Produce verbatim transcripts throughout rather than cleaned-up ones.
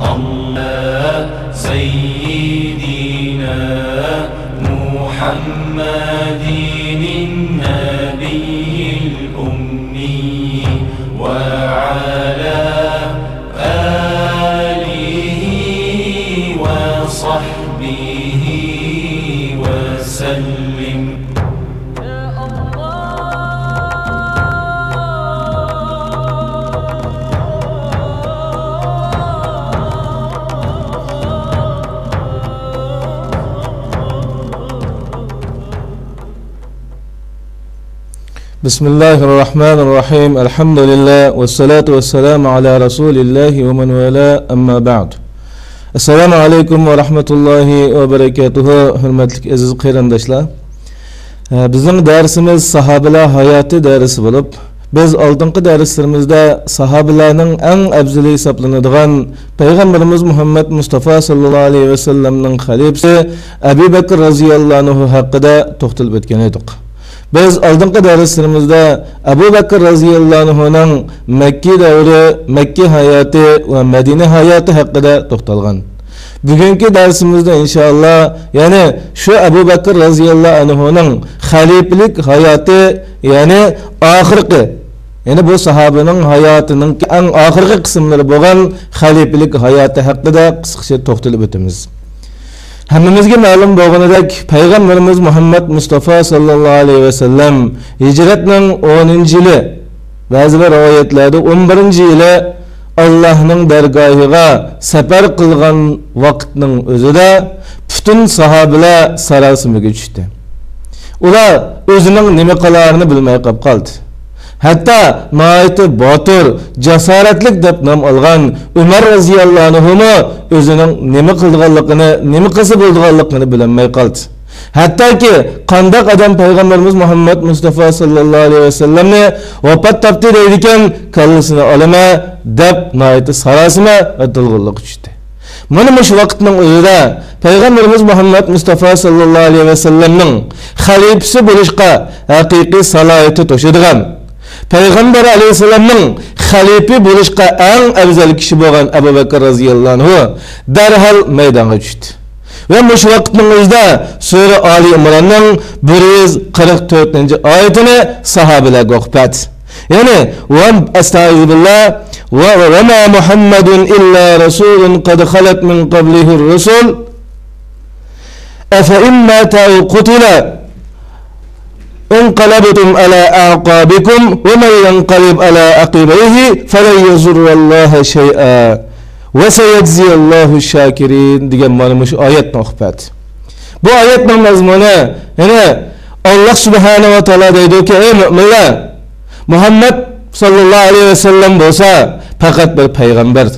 على سيدنا محمد النبي الأمي وعلى آله وصحبه وسلم. بسم الله الرحمن الرحيم. الحمد لله، والصلاة والسلام على رسول الله ومن والاه، أما بعد. السلام عليكم ورحمة الله وبركاته. ھۆرمەتلىك ئەزىز قېرىنداشلار، بىزنىڭ دەرسىمىز ساھابىلەر ھاياتى دەرسى بولۇپ، بىز ئالدىنقى دەرسلىرىمىزدە ساھابىلەرنىڭ ئەڭ ئەۋزىلى ھېسابلىنىدىغان پەيغەمبىرىمىز مۇھەممەد مۇستافا ساللاللاھۇ ئەلەيھى ۋەسەللەمنىڭ خەلىپىسى ئەبۇ بەكىر رازىياللاھۇ ئەنھۇ ھەققىدە توختىلىپ ئۆتكەن ئىدۇق. بىز ئالدىنقى دەرسلىرىمىزدە ئەبۇ بەكىر رازىياللاھۇ ئەنھۇنىڭ مەككە دەۋرى، مەككە ھاياتى ۋە مەدىنە ھاياتى ھەققىدە توختالغان. بۈگۈنكى دەرسىمىزدە ئىنشائاللا، يەنى شۇ ئەبۇ بەكىر رازىياللاھۇ ئەنھۇنىڭ خەلىپىلىك ھاياتى، يەنى ئاخىرقى، يەنى بۇ ساھابىنىڭ ھاياتىنىڭ ئەڭ ئاخىرقى قىسىملىرى بولغان خەلىپىلىك ھاياتى ھەققىدە قىسقىچە توختىلىپ ئۆتىمىز. ھەممىمىزگە مەلۇم بولغىنىدەك، پەيغەمبىرىمىز مۇھەممەد مۇستافا ساللاللاھۇ ئەلەيھى ۋەسەللەم ھىجرەتنىڭ ئونىنچى يىلى، بەزى بىر رىۋايەتلەردە ئون بىرىنچى يىلى ئاللاھنىڭ دەرگاھىغا سەپەر قىلغان ۋاقىتنىڭ ئۆزىدە پۈتۈن ساھابىلەر ساراسىمىگە چۈشتى. ئۇلار ئۆزىنىڭ نېمە قىلارىنى بىلمەي قاپ قالدى. ھەتتا ناھايىتى باتۇر، جاسارەتلىك دەپ نام ئالغان ئۆمەر رازىياللاھۇ ئەنھۇمۇ ئۆزىنىڭ نېمە قىلىدىغانلىقىنى، نېمە قىلسا بولىدىغانلىقىنى بىلەلمەي قالدى. ھەتتاكى قانداق ئادەم پەيغەمبىرىمىز مۇھەممەد مۇستافا ساللاللاھۇ ئەلەيھى ۋەسەللەمنى ۋاپات تاپتى دەيدىكەن، كاللىسىنى ئالىمەن دەپ ناھايىتى ساراسىمە ۋە دىلغۇنلۇققا چۈشتى. مانا مۇشۇ ۋاقىتنىڭ ئۆزىدە پەيغەمبىرىمىز مۇھەممەد مۇستافا ساللاللاھۇ ئەلەيھى ۋەسەللەمنىڭ خەلىپىسى بولۇشقا ھەقىقىي سالاھىيىتى توشىدىغان، پەيغەمبەر ئەلەيھىسسالامنىڭ خەلىپە بولۇشقا ئەڭ ئەۋزەل كىشى بولغان ئەبۇ بەكىر رازىياللاھۇ ئەنھۇ دەرھال مەيدانغا چۈشتى. ۋە مۇشۇ ۋاقىتنىڭ ئۆزىدە سۈرە ئالى ئىمراننىڭ بىر يۈز قىرىق تۆتىنچى ئايىتىنى ساھابىلەرگە ئوقۇپ بەردى. يەنى، ۋە، ئەستەئىزۇبىللا، ۋە، ۋە، ۋە ما مۇھەممەدۇن ئىللا رەسۇلۇن قەد خەلەت مىن قەبلىھىر رۇسۇل. أفإن مات أو قتل انقلبتم على أعقابكم ومن ينقلب على عقبيه فلن يضر الله شيئا وسيجزي الله الشاكرين دېگەن مانا مۇشۇ ئايەتنى ئوقۇپ بەردى. بۇ ئايەتنىڭ مەزمۇنى، يەنى، ئاللاھ سۇبھانەھۇ ۋە تائالا دەيدۇكى، ئەي مۆمىنلەر، مۇھەممەد ساللاللاھۇ ئەلەيھى ۋەسەللەم بولسا پەقەت بىر پەيغەمبەر.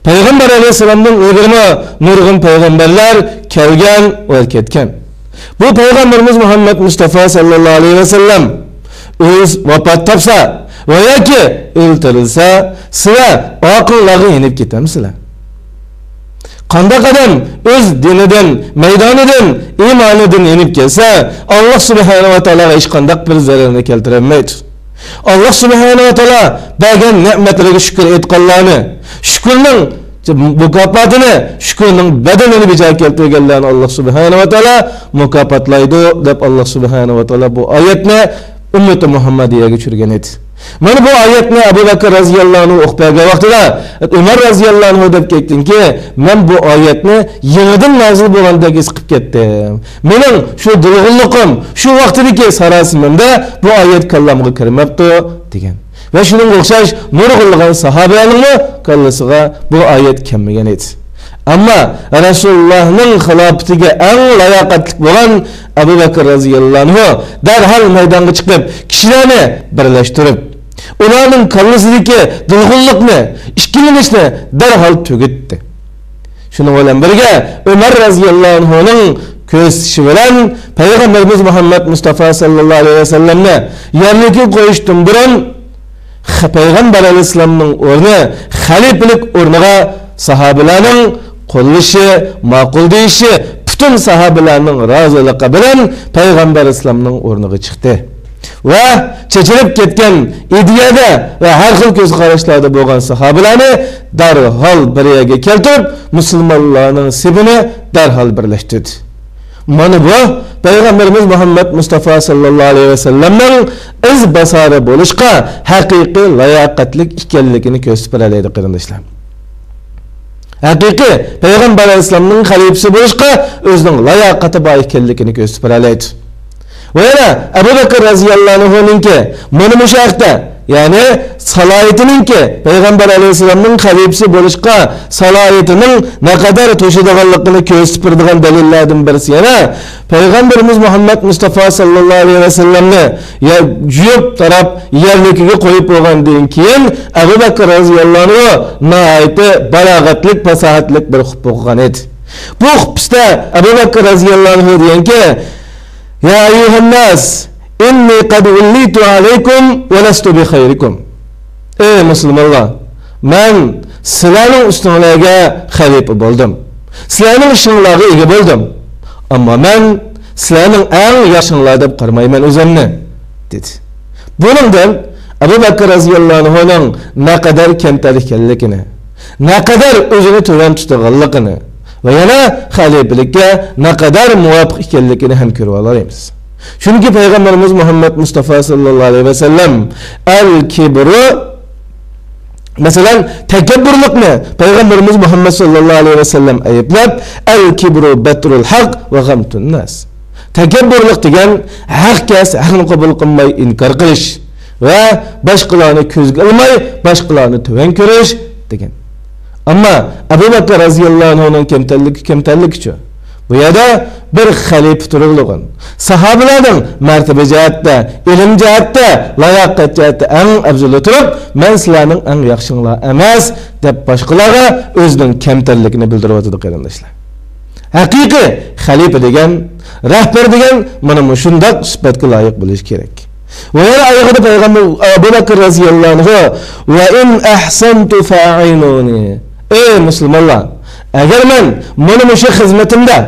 پەيغەمبەر ئەلەيھىسسالامدىن ئىلگىرىمۇ نۇرغۇن پەيغەمبەرلەر كەلگەن ۋە كەتكەن. بۇ پەيغەمبىرىمىز مۇھەممەد مۇستافا ساللاللاھۇ ئەلەيھى ۋەسەللەم ئۆز ۋاپات تاپسا ۋە ياكى ئۆلتۈرۈلسە، سىلەر ئاقىللارغا يېنىپ كېتەمسىلەر؟ قانداق ئادەم ئۆز دىنىدىن، مەيدانىدىن، ئىمانىدىن يېنىپ كەتسە، ئاللاھ سۇبھانەھۇ ۋە تائالاغا ھېچقانداق بىر زەرەرنى كەلتۈرەلمەيدۇ. ئاللاھ سۇبھانەھۇ ۋە تائالا بەرگەن نېمەتلىرىگە شۈكۈر ئېيتقانلارنى، شۈكۈرنىڭ مۇكاپاتىنى، شۈكۈرنىڭ بەدىلىنى بىجا كەلتۈرگەنلەرنى ئاللاھ سۇبھانەھۇ ۋە تائالا مۇكاپاتلايدۇ، دەپ ئاللاھ سۇبھانەھۇ ۋە تائالا بۇ ئايەتنى ئۈممىتى مۇھەممەدىيەگە چۈشۈرگەن ئىدى. مانا بۇ ئايەتنى ئەبۇ بەكىر رازىياللاھۇ ئەنھۇ ئوقۇپ بەرگەن ۋاقتىدا، ئۆمەر رازىياللاھۇ ئەنھۇ دەپ كەتكەنكى، مەن بۇ ئايەتنى يېڭىدىن نازىل بولغاندەك ھېس قىلىپ كەتتىم. مېنىڭ شۇ دىلغۇنلۇقۇم، شۇ ۋاقتىدىكى ساراسىمەمدە بۇ ئايەت كاللامغا كىرمەپتۇ، دېگەن. ۋە شۇنىڭغا ئوخشاش نۇرغۇنلىغان ساھابىلەرنىڭمۇ كاللىسىغا بۇ ئايەت كەلمىگەن ئىدى. ئەمما رەسۇلۇللاھنىڭ خىلاپىتىگە ئەڭ لاياقەتلىك بولغان ئەبۇ بەكىر رازىياللاھۇ ئەنھۇ دەرھال مەيدانغا چىقىپ، كىشىلەرنى بىرلەشتۈرۈپ، ئۇلارنىڭ كاللىسىدىكى دىلغۇنلۇقنى، ئىككىلىنىشنى دەرھال تۈگىتتى. شۇنىڭ بىلەن بىرگە، ئۆمەر رازىياللاھۇ ئەنھۇنىڭ كۆرسىتىشى بىلەن پەيغەمبىرىمىز مۇھەممەد مۇستافا ساللاللاھۇ ئەلەيھى ۋەسەللەمنى يەرلىككە قويۇشتىن بۇرۇن، خ-، پەيغەمبەر ئەلەيھىسسالامنىڭ ئورنى خەلىپىلىك ئورنىغا ساھابىلەرنىڭ قوللىشى، ماقۇل دېيىشى، پۈتۈن ساھابىلەرنىڭ رازىلىقى بىلەن پەيغەمبەر ئەلەيھىسسالامنىڭ ئورنىغا چىقتى. ۋە چېچىلىپ كەتكەن ئىدىيەدە ۋە ھەر خىل كۆز قاراشلاردا بولغان ساھابىلەرنى دەرھال بىر يەرگە كەلتۈرۈپ، مۇسۇلمانلارنىڭ سېپىنى دەرھال بىرلەشتۈردى. مانا بۇ پەيغەمبىرىمىز مۇھەممەد مۇستافا ساللاللاھۇ ئەلەيھى ۋەسەللەمنىڭ ئىز باسارى بولۇشقا ھەقىقىي لاياقەتلىك ئىكەنلىكىنى كۆرسىتىپ بېرەلەيدۇ، قېرىنداشلار. ھەقىقىي پەيغەمبەر ئەلەيھىسسالامنىڭ خەلىپىسى بولۇشقا ئۆزىنىڭ لاياقىتى بار ئىكەنلىكىنى كۆرسىتىپ بېرەلەيدۇ. ۋە يەنە ئەبۇ بەكىر رەزىياللاھۇ ئەنھۇنىڭكى مانا مۇشۇ ھەقتە، يەنى سالاھىيىتىنىڭكى، پەيغەمبەر ئەلەيھىسسالامنىڭ خەلىپىسى بولۇشقا سالاھىيىتىنىڭ نەقەدەر توشىدىغانلىقىنى كۆرسىتىپ بېرىدىغان دەلىللەردىن بىرسى يەنە پەيغەمبىرىمىز مۇھەممەد مۇستافا ساللاللاھۇ ئەلەيھى ۋەسەللەمنى يە-، يۇيۇپ تاراپ يەرلىكىگە قويۇپ بولغاندىن كېيىن، ئەبۇ بەكىر رەزىياللاھۇ ئەنھۇ ناھايىتى بالاغەتلىك، پاساھەتلىك بىر خۇتبە ئوقۇغان ئىدى. بۇ خۇتبىسىدە ئەبۇ بەكىر رەزىياللاھۇ ئەنھۇ دېگەنكى، يا ئەييۇھەنناس، ئىننى قەد ۋۇللىتۇ ئەلەيكۇم ۋە لەستۇ بىخەيرىكۇم. ئەي مۇسۇلمانلار، مەن سىلەرنىڭ ئۈستۈڭلارگە خەلىپە بولدۇم. سىلەرنىڭ ئىشىڭلارغا ئىگە بولدۇم. ئەمما مەن سىلەرنىڭ ئەڭ ياخشىڭلار دەپ قارىمايمەن ئۆزۈمنى، دېدى. بۇنىڭدىن ئەبۇ بەكىر رەزىياللاھۇ ئەنھۇنىڭ نەقەدەر كەمتەر ئىكەنلىكىنى، نەقەدەر ئۆزىنى تۆۋەن تۇتىدىغانلىقىنى ۋە يەنە خەلىپىلىككە نەقەدەر مۇۋاپىق ئىكەنلىكىنى ھەم كۆرۈۋالالايمىز. چۈنكى پەيغەمبىرىمىز مۇھەممەد مۇستافا ساللاللاھۇ ئەلەيھى ۋەسەللەم ئەل كىبرۇ، مەسىلەن، تەكەببۇرلۇقنى پەيغەمبىرىمىز مۇھەممەد ساللاللاھۇ ئەلەيھى ۋەسەللەم ئەيىبلەپ، ئەل كىبرۇ بەترۇل ھەق ۋە غەمتۇن ناس. تەكەببۇرلۇق دېگەن ھەق كەلسە ھەقنى قوبۇل قىلماي ئىنكار قىلىش ۋە باشقىلارنى كۆزگە ئىلماي باشقىلارنى تۆۋەن كۆرۈش دېگەن. ئەمما ئەبۇ بەكىر رەزىياللاھۇ ئەنھۇنىڭ كەمتەرلىكى، كەمتەرلىكىچۇ؟ بۇ يەردە بىر خەلىپە تۇرۇۋالغان. ساھابىلەرنىڭ مەرتىبە جەھەتتە، ئىلىم جەھەتتە، لاياقەت جەھەتتە ئەڭ ئەۋزىلى تۇرۇپ، مەن سىلەرنىڭ ئەڭ ياخشىڭلار ئەمەس، دەپ باشقىلارغا ئۆزىنىڭ كەمتەرلىكىنى بىلدۈرۈۋاتىدۇ، قېرىنداشلار. ھەقىقىي خەلىپە دېگەن، رەھبەر دېگەن مانا مۇشۇنداق سۈپەتكە لايىق بولۇشى كېرەك. ۋە يەنە ئايىغىدا پەيغەمبەر ئەبۇ بەكىر رەزىياللاھۇ ئەنھۇ، ۋە ئىن ئەھسەنتۇ فەئەئىنۇنى. ئەي مۇسۇلمانلار، ئەگەر مەن مانا مۇشۇ خىزمىتىمدە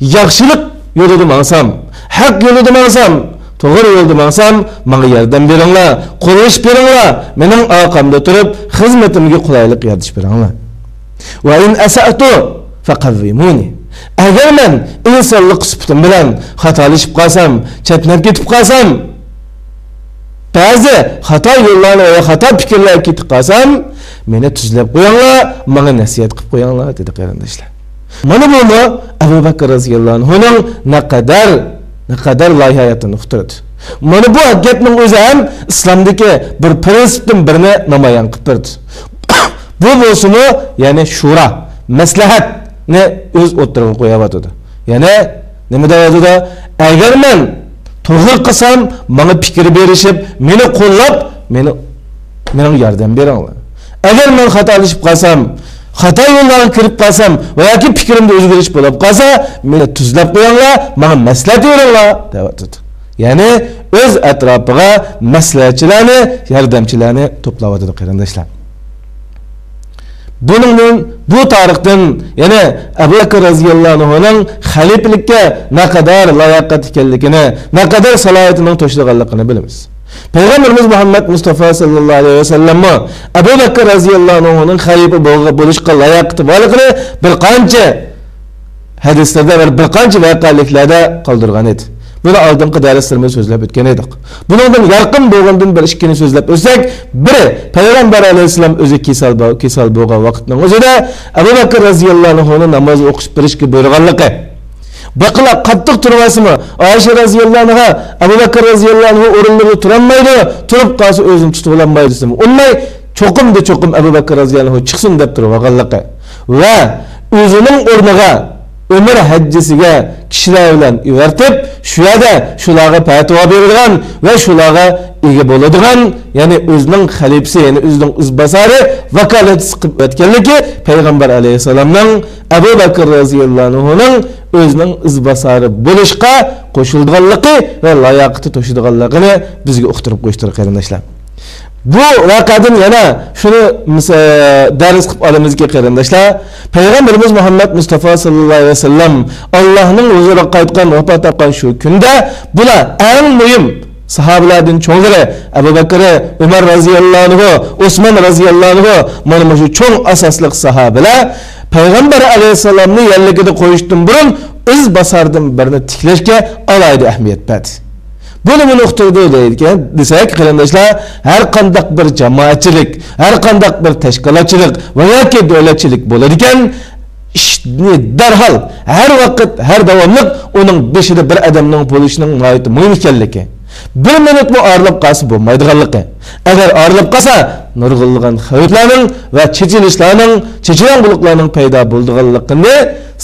ياخشىلىق يولىدا ماڭسام، ھەق يولىدا ماڭسام، توغرا يولدا ماڭسام، ماڭا ياردەم بېرىڭلار، قوللىشىپ بېرىڭلار، مېنىڭ ئارقامدا تۇرۇپ خىزمىتىمگە قولايلىق يارىتىپ بېرىڭلار. ۋە ئىن ئەسەئتۇ فەقەۋۋىمۇنى. ئەگەر مەن ئىنسانلىق سۈپىتىم بىلەن خاتالىشىپ قالسام، چەتنەپ كېتىپ قالسام، بەزى خاتا يوللارنى ۋە خاتا پىكىرلەرگە كېتىپ قالسام، مېنى تۈزلەپ قويۇڭلار، ماڭا نەسىھەت قىلىپ قويۇڭلار، دېدى، قېرىنداشلار. مانا بۇمۇ ئەبۇ بەكىر رەزىياللاھۇ ئەنھۇنىڭ نەقەدەر، نەقەدەر لايىھەتىنى ئۇقتۇرىدۇ. مانا بۇ گەپنىڭ ئۆزى ھەم ئىسلامدىكى بىر پىرىنسىپتىن بىرنى نامايان قىلىپ بېرىدۇ. بۇ بولسىمۇ، يەنى شۇرا، مەسلىھەتنى ئۆز ئوتتۇرىغا قويۇۋاتىدۇ. يەنى نېمە دەۋاتىدۇ؟ ئەگەر مەن توغرا قىلسام، ماڭا پىكىر بېرىشىپ، مېنى قوللاپ، مېنى، مېنىڭ ياردەم بېرىڭلار. ئەگەر مەن خاتالىشىپ قالسام، خاتا يوللارغا كىرىپ قالسام ۋە ياكى پىكرىمدە ئۆزگىرىش بولۇپ قالسا، مېنى تۈزلەپ قويۇڭلار، ماڭا مەسلىھەت بېرىڭلار، دەۋاتىدۇ. يەنى ئۆز ئەتراپىغا مەسلىھەتچىلەرنى، ياردەمچىلەرنى توپلاۋاتىدۇ، قېرىنداشلار. بۇنىڭدىن، بۇ تارىختىن يەنە ئەبۇ بەكىر رەزىياللاھۇ ئەنھۇنىڭ خەلىپىلىككە نەقەدەر لاياقەت ئىكەنلىكىنى، نەقەدەر سالاھىيىتىنىڭ توشىدىغانلىقىنى بىلىمىز. پەيغەمبىرىمىز مۇھەممەد مۇستافا ساللاللاھۇ ئەلەيھى ۋەسەللەممۇ ئەبۇ بەكىر رەزىياللاھۇ ئەنھۇنىڭ خەلىپە بولغا-، بولۇشقا لاياقىتى بارلىقىنى بىر قانچە ھەدىسلەردە ۋە بىر قانچە ۋەقەلىكلەردە قالدۇرغان ئىدى. بۇنى ئالدىنقى دەرسلىرىمىزدە سۆزلەپ ئۆتكەن ئىدۇق. بۇنىڭدىن يارقىن بولغاندىن بىر ئىككىنى سۆزلەپ ئۆتسەك، بىرى، پەيغەمبەر ئەلەيھىسسالام ئۆزى كېسەل بو-، كېسەل بولغان ۋاقىتنىڭ ئۆزىدە ئەبۇ بەكىر رەزىياللاھۇ ئەنھۇنى ناماز ئوقۇش بېرىشكە بۇيرۇغانلىقى. باشقىلار قاتتىق تۇرۇۋالسىمۇ، ئائىشە رەزىياللاھۇ ئەنھا ئەبۇ بەكىر رەزىياللاھۇ ئەنھۇ ئورۇنلىرىدا تۇرالمايدۇ، تۇرۇپ قالسا ئۆزىنى تۇتۇۋالالمايدۇ دېسىمۇ ئۇنىماي، چوقۇمدا چوقۇم ئەبۇ بەكىر رەزىياللاھۇ ئەنھۇ چىقسۇن دەپ تۇرۇۋالغانلىقى ۋە ئۆزىنىڭ ئورنىغا ئۆمەر ھەججىسىگە كىشىلەر بىلەن ئەۋەتىپ، شۇ يەردە شۇلارغا پەتىۋا بېرىدىغان ۋە شۇلارغا ئىگە بولىدىغان، يەنى ئۆزىنىڭ خەلىپىسى، يەنى ئۆزىنىڭ ئىزباسارى، ۋاكالەتچىسى قىلىپ ئۆتكەنلىكى پەيغەمبەر ئەلەيھىسسالامنىڭ ئەبۇ بەكىر رەزىياللاھۇ ئەنھۇنىڭ ئۆزىنىڭ ئىزباسارى بولۇشقا قوشۇلىدىغانلىقى ۋە لاياقىتى توشىدىغانلىقىنى بىزگە ئۇقتۇرۇپ قويۇشتۇر، قېرىنداشلار. بۇ ۋەقەدىن يەنە شۇنى مىسا-، دەرس قىلىپ ئالىمىزكى، قېرىنداشلار، پەيغەمبىرىمىز مۇھەممەد مۇستافا ساللاللاھۇ ئەلەيھى ۋەسەللەم ئاللاھنىڭ ھۇزۇرىغا قايتقان، ۋاپات تاپقان شۇ كۈندە بۇلار ئەڭ مۇھىم ساھابىلەردىن چوڭلىرى ئەبۇ بەكرى، ئۆمەر رازىياللاھۇ ئەنھۇ، ئوسمان رازىياللاھۇ ئەنھۇ، مانا مۇشۇ چوڭ ئاساسلىق ساھابىلەر پەيغەمبەر ئەلەيھىسسالامنى يەرلىكىدە قويۇشتىن بۇرۇن ئىز باساردىن بىرنى تىكلەشكە ئالاھىدە ئەھمىيەت بەردى. بۇ نېمىنى ئۇقتۇرىدۇ دەيدىكەن دېسەك، قېرىنداشلار، ھەر قانداق بىر جامائەتچىلىك، ھەر قانداق بىر تەشكىلاتچىلىق ۋە ياكى دۆلەتچىلىك بولىدىكەن، ئىشنى دەرھال، ھەر ۋاقىت، ھەر داۋاملىق ئۇنىڭ بېشىدا بىر ئادەمنىڭ بولۇشىنىڭ ناھايىتى مۇھىم ئىكەنلىكى، بىر مىنۇتمۇ ئايرىلىپ قالسا بولمايدىغانلىقى، ئەگەر ئايرىلىپ قالسا، نۇرغۇنلىغان خەۋپلەرنىڭ ۋە چېچىلىشلارنىڭ، چېچىلاڭغۇلۇقلارنىڭ پەيدا بولىدىغانلىقىنى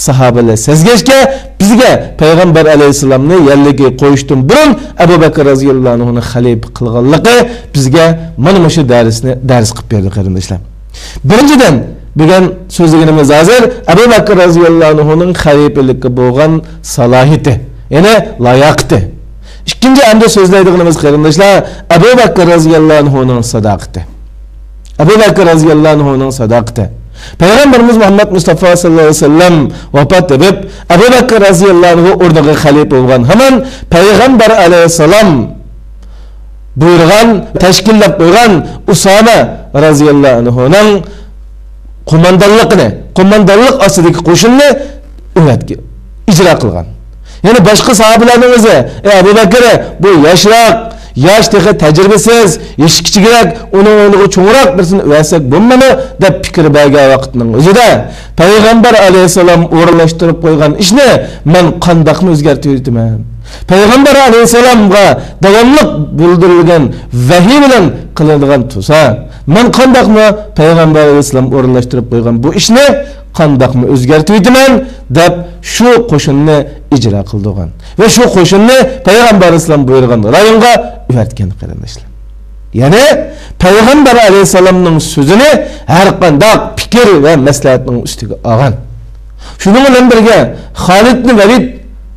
ساھابىلەر سەزگەچكە، بىزگە پەيغەمبەر ئەلەيھىسسالامنى يەرلىكىگە قويۇشتىن بۇرۇن ئەبۇ بەكىر رازىياللاھۇ ئەنھۇنى خەلىپە قىلغانلىقى بىزگە مانا مۇشۇ دەرسنى، دەرس قىلىپ بەردى، قېرىنداشلار. بىرىنچىدىن، بۈگۈن سۆزلىگىنىمىز ھازىر ئەبۇ بەكىر رازىياللاھۇ ئەنھۇنىڭ خەلىپىلىككە بولغان سالاھىيىتى، يەنى لاياقىتى. ئىككىنچى ئەمدى سۆزلەيدىغىنىمىز، قېرىنداشلار، ئەبۇ بەكىر رازىياللاھۇ ئەنھۇنىڭ ساداقىتى. ئەبۇ بەكىر رازىياللاھۇ ئەنھۇنىڭ ساداقىتى. پەيغەمبىرىمىز مۇھەممەد مۇستافا ساللاللاھۇ ئەلەيھى ۋەسەللەم ۋاپات تېپىپ، ئەبۇ بەكىر رازىياللاھۇ ئەنھۇ ئورنىغا خەلىپە بولغان ھامان پەيغەمبەر ئەلەيھىسسالام بۇيرۇغان، تەشكىللەپ قويغان ئۇسامە رازىياللاھۇ ئەنھۇنىڭ قوماندانلىقىنى، قوماندانلىق ئاستىدىكى قوشۇننى ئۆمەتكە ئىجرا قىلغان. يەنى باشقا ساھابىلەرنىڭ ئۆزى، ئەي ئەبۇ بەكرى، بۇ ياشراق، ياش تېخى تەجرىبىسىز، يېشى كىچىكرەك، ئۇنىڭ ئورنىغا چوڭراق بىرسىنى ئەۋەتسەك بولمامدۇ دەپ پىكىر بەرگەن ۋاقىتنىڭ ئۆزىدە، پەيغەمبەر ئەلەيھىسسالام ئورۇنلاشتۇرۇپ قويغان ئىشنى مەن قانداقمۇ ئۆزگەرتىۋېتىمەن؟ پەيغەمبەر ئەلەيھىسسالامغا داۋاملىق بىلدۈرۈلگەن ۋەھىي بىلەن قىلىنىدىغان تۇرسا، مەن قانداقمۇ پەيغەمبەر ئەلەيھىسسالام ئورۇنلاشتۇرۇپ قويغان بۇ ئىشنى قانداقمۇ ئۆزگەرتىۋېتىمەن دەپ شۇ قوشۇننى ئىجرا قىلدۇرغان ۋە شۇ قوشۇننى پەيغەمبەر ئەلەيھىسسالام بۇيرۇغان رايونغا ئەۋەتكەن، قېرىنداشلار. يەنى پەيغەمبەر ئەلەيھىسسالامنىڭ سۆزىنى ھەر قانداق پىكىر ۋە مەسلىھەتنىڭ ئۈستىگە ئالغان. شۇنىڭ بىلەن بىرگە، خالىد ئىبن ۋەلىد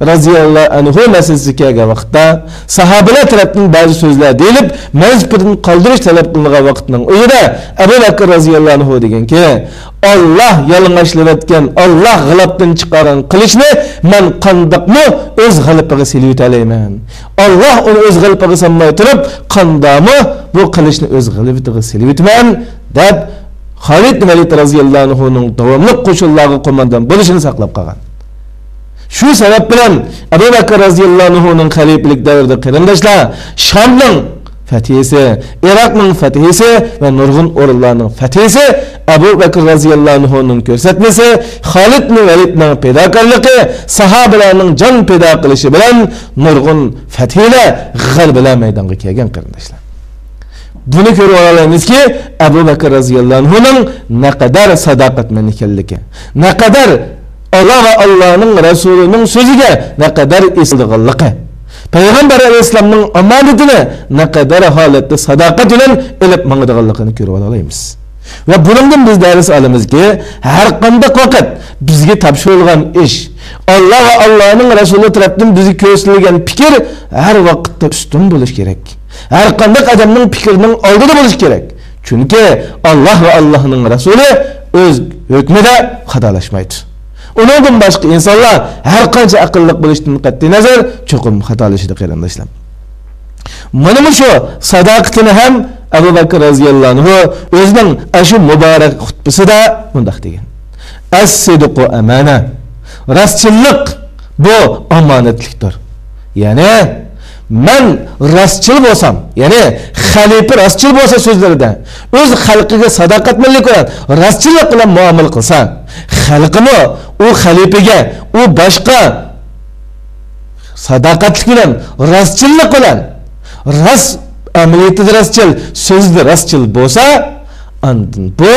رازىياللاھۇ ئەنھۇ مەسىلىسىگە كەلگەن ۋاقىتتا، ساھابىلەر تەرەپتىن بەزى سۆزلەر دېيىلىپ، مەجلىسىدىن قالدۇرۇش تەلەپ قىلىنغان ۋاقىتنىڭ ئۆزىدە، ئەبۇ بەكىر رازىياللاھۇ ئەنھۇ دېگەنكى، ئاللاھ يالىڭاچلىۋەتكەن، ئاللاھ غىلاپتىن چىقارغان قىلىچنى مەن قانداقمۇ ئۆز غىلىپىغا سېلىۋېتەلەيمەن؟ ئاللاھ ئۇنى ئۆز غىلىپىغا سالماي تۇرۇپ، قانداقمۇ بۇ قىلىچنى ئۆز غىلىپىغا سېلىۋېتىمەن؟ دەپ، خالىد ئىبن ۋەلىد رازىياللاھۇ ئەنھۇنىڭ داۋاملىق قوشۇنلارغا قوماندان بولۇشىنى ساقلاپ قالغان. شۇ سەۋەب بىلەن ئەبۇ بەكىر رازىياللاھۇ ئەنھۇنىڭ خەلىپىلىك دەۋرىدە، قېرىنداشلار، شامنىڭ فەتھىسى، ئىراقنىڭ فەتھىسى ۋە نۇرغۇن ئورۇنلارنىڭ فەتھىسى ئەبۇ بەكىر رازىياللاھۇ ئەنھۇنىڭ كۆرسەتمىسى، خالىد ئىبن ۋەلىدنىڭ پىداكارلىقى، ساھابىلەرنىڭ جان پىدا قىلىشى بىلەن نۇرغۇن فەتھىلەر، غەلىبىلەر مەيدانغا كەلگەن، قېرىنداشلار. بۇنى كۆرۈپ ئالالايمىزكى، ئەبۇ بەكىر رازىياللاھۇ ئەنھۇنىڭ نەقەدەر ساداقەتمەن ئىكەنلىكى، نەقەدەر ئاللاھ ۋە ئاللاھنىڭ رەسۇلىنىڭ سۆزىگە نەقەدەر ئېسىلىدىغانلىقى، پەيغەمبەر ئەلەيھىسسالامنىڭ ئامانىتىنى نەقەدەر ھالەتتە ساداقەت بىلەن ئېلىپ ماڭىدىغانلىقىنى كۆرۈپ ئالالايمىز. ۋە بۇنىڭدىن بىز دەرس ئالىمىزكى، ھەر قانداق ۋاقىت بىزگە تاپشۇرۇلغان ئىش، ئاللاھ ۋە ئاللاھنىڭ رەسۇلى تەرەپتىن بىزگە كۆرسىتىلگەن پىكىر ھەر ۋاقىتتا ئۈستۈن بولۇشى كېرەك. ھەر قانداق ئادەمنىڭ پىكرىنىڭ ئالدىدا بولۇشى كېرەك. چۈنكى ئاللاھ ۋە ئاللاھنىڭ رەسۇلى ئۆز ھۆكمىدە خاتالاشمايدۇ. ئۇنىڭدىن باشقا ئىنسانلار ھەر قانچە ئەقىللىق بولۇشتىن قەتئىينەزەر، چوقۇم خاتالىشىدۇ، قېرىنداشلار. مانا مۇشۇ ساداقىتىنى ھەم ئەبۇ بەكىر رازىياللاھۇ ئەنھۇ ئۆزىنىڭ ئاشۇ مۇبارەك خۇتبىسىدا مۇنداق دېگەن: «ئەس-سىدقۇ ئەمانە.» راستچىللىق بۇ ئامانەتلىكتۇر. يەنى، مەن راستچىل بولسام، يەنى خەلىپە راستچىل بولسا سۆزلىرىدە، ئۆز خەلقىگە ساداقەتمەنلىك بىلەن، راستچىللىق بىلەن مۇئامىلە قىلسا، خەلقىمۇ ئۇ خەلىپىگە، ئۇ باشقا ساداقەتلىك بىلەن، راستچىللىق بىلەن، راست، ئەمەلىيىتىدە راستچىل، سۆزىدە راستچىل بولسا، ئاندىن بۇ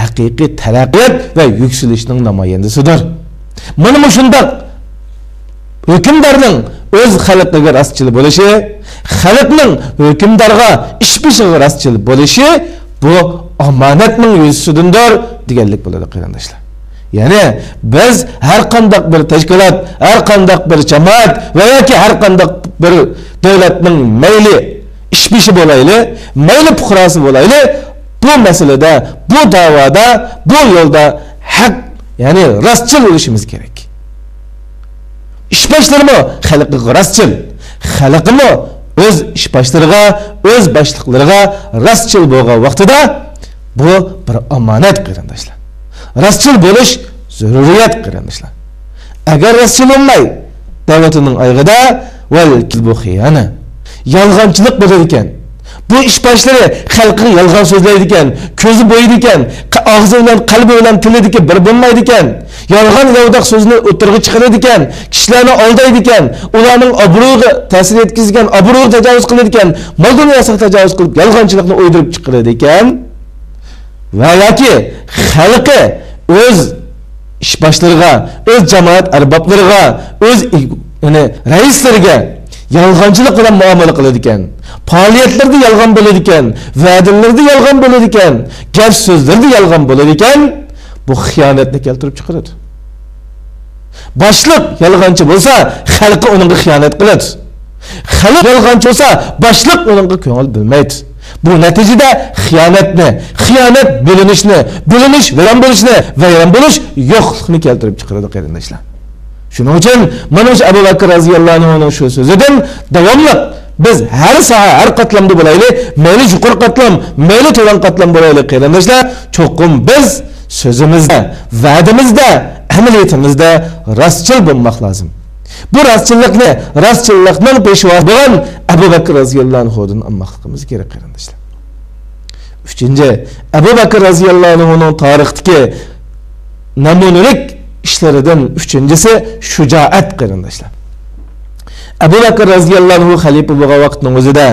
ھەقىقىي تەرەققىيات ۋە يۈكسىلىشنىڭ نامايەندىسىدۇر. مانا مۇشۇنداق ھۆكۈمدارنىڭ ئۆز خەلقىگە راستچىل بولۇشى، خەلقنىڭ ھۆكۈمدارغا، ئىش بېشىغا راستچىل بولۇشى، بۇ ئامانەتنىڭ يۈزىسىدىندۇر دېگەنلىك بولىدۇ، قېرىنداشلار. يەنى، بىز ھەر قانداق بىر تەشكىلات، ھەر قانداق بىر جامائەت ۋە ياكى ھەر قانداق بىر دۆلەتنىڭ مەيلى ئىش بېشى بولايلى، مەيلى پۇقراسى بولايلى، بۇ مەسىلىدە، بۇ دەۋادا، بۇ يولدا ھەق، يەنى راستچىل بولۇشىمىز كېرەك. ئىش باشلىرىمۇ خەلقىگە راستچىل، خەلقىمۇ ئۆز ئىشباشلىرىغا، ئۆز باشلىقلىرىغا راستچىل بولغان ۋاقتىدا، بۇ بىر ئامانەت، قېرىنداشلار. راستچىل بولۇش زۆرۈرىيەت، قېرىنداشلار. ئەگەر راستچىل بولماي، دەۋەتنىڭ ئايىغىدا ۋەل كىزبۇ خىيانە، يالغانچىلىق بولىدىكەن. بۇ ئىشباشلىرى خەلقىگە يالغان سۆزلەيدىكەن، كۆزى بويىدىكەن، قە-، ئاغزى بىلەن قەلبى بىلەن تىلىدىكى بىر بولمايدىكەن، يالغان ياۋىداق سۆزنى ئوتتۇرىغا چىقىرىدىكەن، كىشىلەرنى ئالدايدىكەن، ئۇلارنىڭ ئابرۇيىغا تەسىر يەتكۈزىدىكەن، ئابرۇيىغا تاجاۋۇز قىلىدىكەن، مال دۇنياسىغا تاجاۋۇز قىلىپ، يالغانچىلىقنى ئويدۇرۇپ چىقىرىدىكەن. ۋە ياكى خەلقى ئۆز ئىشباشلىرىغا، ئۆز جامائەت ئەربابلىرىغا، ئۆز، يەنى رەئىسلىرىگە يالغانچىلىق بىلەن مۇئامىلە قىلىدىكەن، پائالىيەتلىرىدە يالغان بولىدىكەن، ۋەدىلىرىدە يالغان بولىدىكەن، گەپ سۆزلىرىدە يالغان بولىدىكەن، بۇ خىيانەتنى كەلتۈرۈپ چىقىرىدۇ. باشلىق يالغانچى بولسا، خەلقى ئۇنىڭغا خىيانەت قىلىدۇ. خەلق يالغانچى بولسا، باشلىق ئۇنىڭغا كۆڭۈل بۆلمەيدۇ. بۇ نەتىجىدە خىيانەتنى، خىيانەت بۆلۈنۈشنى، بۆلۈنۈش ۋەيران بولۇشنى، ۋەيران بولۇش يوقلۇقنى كەلتۈرۈپ چىقىرىدۇ، قېرىنداشلار. شۇنىڭ ئۈچۈن مانا شۇ ئەبۇ بەكىر رازىياللاھۇ ئەنھۇنىڭ شۇ سۆزىدىن داۋاملىق بىز ھەر ساھە، ھەر قاتلامدا بولايلى، مەيلى يۇقىرى قاتلام، مەيلى تۆۋەن قاتلام بولايلى، قېرىنداشلار، چوقۇم بىز سۆزىمىزدە، ۋەدىمىزدە، ئەمەلىيىتىمىزدە راستچىل بولماق لازىم. بۇ راستچىللىقنى، راستچىللىقنىڭ پېشۋاسى بولغان ئەبۇ بەكىر رازىياللاھۇ ئەنھۇدىن ئالماقلىقىمىز كېرەك، قېرىنداشلار. ئۈچىنچى، ئەبۇ بەكىر رازىياللاھۇ ئەنھۇنىڭ تارىختىكى نەمۇنىلىك ئىشلىرىدىن ئۈچىنچىسى شۇجائەت، قېرىنداشلار. ئەبۇ بەكىر رازىياللاھۇ ئەنھۇ خەلىپە بولغان ۋاقىتنىڭ ئۆزىدە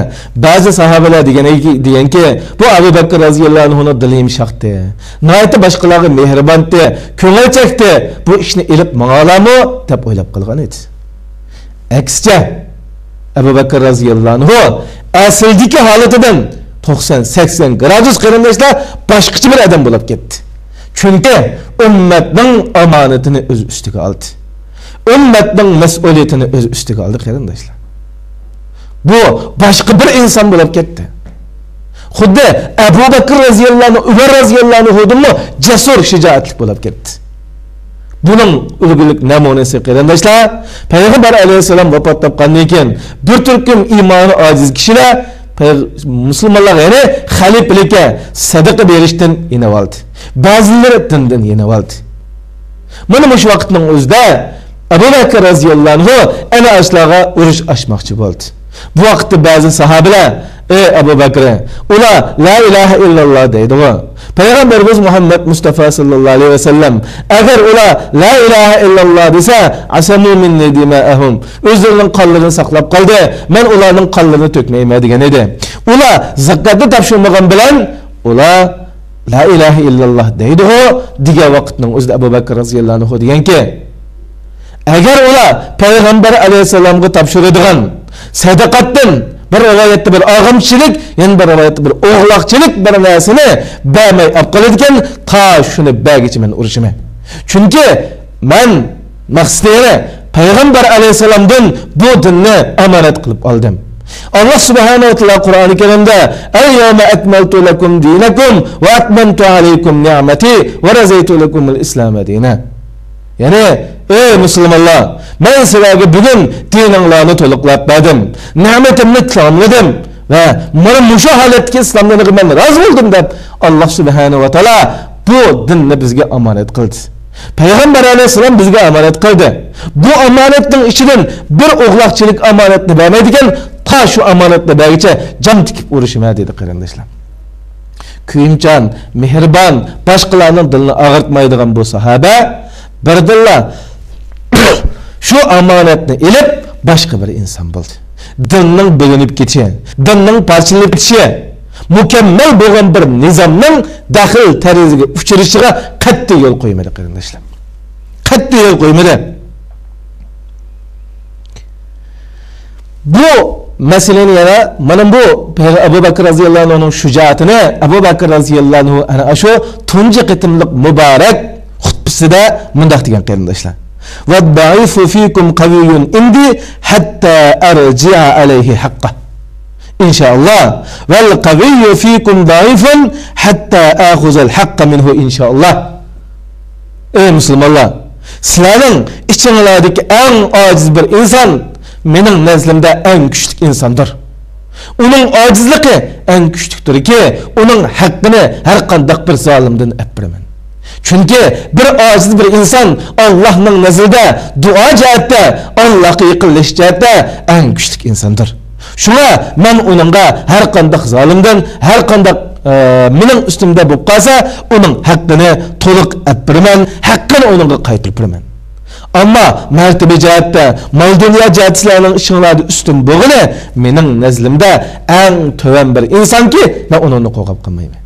بەزى ساھابىلەر دېگەن، دېگەنكى، بۇ ئەبۇ بەكىر رازىياللاھۇ ئەنھۇنىڭ دىلى يۇمشاقتى، ناھايىتى باشقىلارغا مېھرىبانتى، كۆڭۈل چەكتى، بۇ ئىشنى ئېلىپ ماڭالامۇ دەپ ئويلاپ قالغان ئىدى. ئەكسىچە، ئەبۇ بەكىر رازىياللاھۇ ئەنھۇ ئەسلىدىكى ھالىتىدىن توقسان، سەكسەن گرادۇس، قېرىنداشلار، باشقىچە بىر ئادەم بولۇپ كەتتى. چۈنكى ئۈممەتنىڭ ئامانىتىنى ئۆز ئۈستىگە ئالدى. ئۈممەتنىڭ مەسئۇلىيىتىنى ئۆز ئۈستىگە ئالدى، قېرىنداشلار. بۇ باشقا بىر ئىنسان بولۇپ كەتتى. خۇددى ئەبۇ بەكىر رازىياللاھۇ ئەنھۇ، ئۆمەر رازىياللاھۇ ئەنھۇدىنمۇ جەسۇر، شىجائەتلىك بولۇپ كەتتى. بۇنىڭ ئۈلگىلىك نەمۇنىسى، قېرىنداشلار، پەيغەمبەر ئەلەيھىسسالام ۋاپات تاپقاندىن كېيىن بىر تۈركۈم ئىمانى ئاجىز كىشىلەر پەيغ-، مۇسۇلمانلارغا، يەنى خەلىپىلىككە سەدىقە بېرىشتىن يېنىۋالدى. بەزىلىرى دىندىن يېنىۋالدى. مانا مۇشۇ ۋاقىتنىڭ ئۆزىدە ئەبۇ بەكىر رازىياللاھۇ ئەنھۇ ئەنە ئاشۇلارغا ئۇرۇش ئاچماقچى بولدى. بۇ ۋاقىتتا بەزى ساھابىلەر، ئەي ئەبۇ بەكرى، ئۇلار لا ئىلاھە ئىللاللا دەيدىغۇ. پەيغەمبىرىمىز مۇھەممەد مۇستافا ساللاللاھۇ ئەلەيھى ۋەسەللەم، ئەگەر ئۇلار لا ئىلاھە ئىللاللا دېسە، ئەسەمۇ مىننى دىمائەھۇم، ئۆزلىرىنىڭ قانلىرىنى ساقلاپ قالدى، مەن ئۇلارنىڭ قانلىرىنى تۆكمەيمەن دېگەن ئىدى. ئۇلار زاكاتنى تاپشۇرمىغان بىلەن ئۇلار لا ئىلاھە ئىللاللا دەيدىغۇ دېگەن ۋاقىتنىڭ ئۆزىدە ئەبۇ بەكىر رازىياللاھۇ ئەنھۇ دېگەنكى، ئەگەر ئۇلار پەيغەمبەر ئەلەيھىسسالامغا تاپشۇرىدىغان سەدىقەتتىن، بىر رىۋايەتتە بىر ئالغامچىلىك، يەنە بىر رىۋايەتتە بىر ئوغلاقچىلىك بىر نەرسىنى بەرمەي ئاپ قالىدىكەن، تا شۇنى بەرگىچە مەن ئۇرۇشىمەن. چۈنكى مەن مەقسىتى يەنە پەيغەمبەر ئەلەيھىسسالامدىن بۇ دىننى ئامانەت قىلىپ ئالدىم. ئاللا سۇبھانەھۇ ۋە تائالا قۇرئانى كەرىمدە، ئەل يەۋمە ئەكمەلتۇ لەكۇم دىنەكۇم ۋە ئەتمەمتۇ ئەلەيكۇم نىئمەتى ۋە رەزەيتۇ لەكۇمۇل ئىسلامە دىنا. يەنى، ئەي مۇسۇلمانلار، مەن سىلەرگە بۈگۈن دىنىڭلارنى تولۇقلاپ بەردىم، نېمىتىمنى تاماملىدىم ۋە مانا مۇشۇ ھالەتتىكى ئىسلام دىنىغا مەن رازى بولدۇم دەپ، ئاللا سۇبھانەھۇ ۋە تائالا بۇ دىننى بىزگە ئامانەت قىلدى. پەيغەمبەر ئەلەيھىسسالام بىزگە ئامانەت قىلدى. بۇ ئامانەتنىڭ ئىچىدىن بىر ئوغلاقچىلىك ئامانەتنى بەرمەيدىكەن، تا شۇ ئامانەتنى بەرگىچە جان تىكىپ ئۇرۇشىمەن دېدى، قېرىنداشلار. كۆيۈمچان، مېھرىبان، باشقىلارنىڭ دىلىنى ئاغرىتمايدىغان بۇ ساھابە بىردىنلا شۇ ئامانەتنى ئېلىپ، باشقا بىر ئىنسان بولدى. دىننىڭ بۆلۈنۈپ كېتىشى، دىننىڭ پارچىلىنىپ كېتىشى، مۇكەممەل بولغان بىر نىزامنىڭ دەخلى تەرۇزىگە ئۇچرىشىغا قەتئىي يول قويمىدى، قېرىنداشلار. قەتئىي يول قويمىدى. بۇ مەسىلىنى يەنە مانا بۇ پەيغە-، ئەبۇ بەكىر رازىياللاھۇ ئەنھۇنىڭ شۇجائىتىنى ئەبۇ بەكىر رازىياللاھۇ ئەنھۇ ئەنە شۇ تۇنجى قېتىملىق مۇبارەك خۇتبىسىدە مۇنداق دېگەن، قېرىنداشلار. والضعيف فيكم قوي عندي حتى أرجع عليه حقه إن شاء الله، والقوي فيكم ضعيف حتى آخذ الحق منه إن شاء الله. ئەي مۇسۇلمانلار، سىلەرنىڭ ئىچىڭلاردىكى ئەڭ ئاجىز بىر ئىنسان مېنىڭ نەزىرىمدە ئەڭ كۈچلۈك ئىنساندۇر. ئۇنىڭ ئاجىزلىقى ئەڭ كۈچلۈكتۇركى، ئۇنىڭ ھەققىنى ھەر قانداق بىر زالىمدىن ئەپ بېرىمەن. چۈنكى بىر ئاجىز بىر ئىنسان ئاللاھنىڭ نەزىرىدە دۇئا جەھەتتە، ئاللاھقا يېقىنلىشىش جەھەتتە ئەڭ كۈچلۈك ئىنساندۇر. شۇڭا مەن ئۇنىڭغا ھەر قانداق زالىمدىن، ھەر قانداق، ئە، مېنىڭ ئۈستۈمدە بولۇپ قالسا، ئۇنىڭ ھەققىنى تولۇق ئەپ بېرىمەن، ھەققىنى ئۇنىڭغا قايتۇرۇپ بېرىمەن. ئەمما مەرتىبە جەھەتتە، مال-دۇنيا جەھەتتە سىلەرنىڭ ئىشىڭلاردا ئۈستۈن بولغىنى مېنىڭ نەزىرىمدە ئەڭ تۆۋەن بىر ئىنسانكى، مەن ئۇنىڭدىن قورقۇپ قالمايمەن.